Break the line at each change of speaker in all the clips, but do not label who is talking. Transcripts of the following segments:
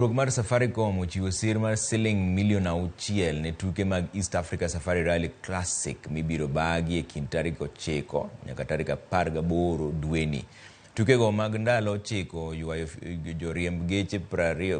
Riwruok mar Safaricom ochiwo sir mar siling milion 6 ne tuke mag East Africa Safari Rally Classic mibiro bagi e kind tarik 9 nyaka tarik 18 dweni. Tukego mag ndalo 9 ywayo joriemb geche 63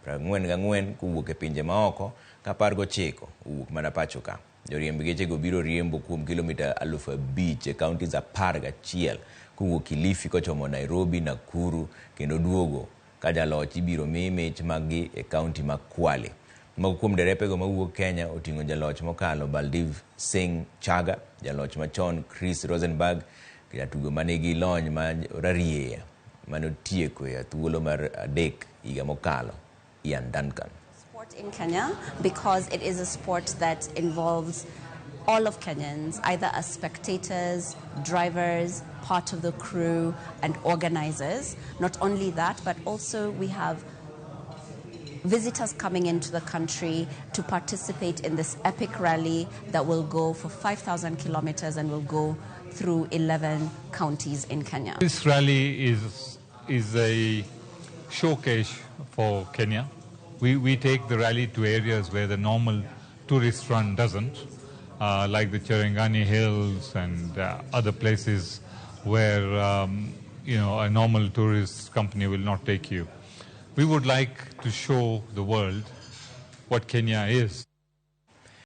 44 kowuok e pinje maoko ka 19 owuok mana pacho ka. Joriemb gechego biro riembo kuom kilomita 5,000 e counties 11 kowuok Kilifi kochomo Nairobi, Nakuru kendo duogo ka jaloch ibiro mi mich maggi e kaunti ma Kwale. Moko kuom derepego mawuok Kenya oting'o jaloch mokalo Baldiv Singh Chaga, jaloch machon Chris Rosenberg, jatugo manigi lony ma rarieya mane otieko e thuolo mar 3 higa mokalo Ian Duncan.
Sport in Kenya because it is a sport that involves all of Kenyans, either as spectators, drivers, part of the crew, and organizers. Not only that, but also we have visitors coming into the country to participate in this epic rally that will go for 5,000 kilometers and will go through 11 counties in Kenya.
This rally is a showcase for Kenya. We take the rally to areas where the normal tourist run doesn't, like the Cherangani Hills and other places where a normal tourist company will not take you. We would like to show the world what Kenya is.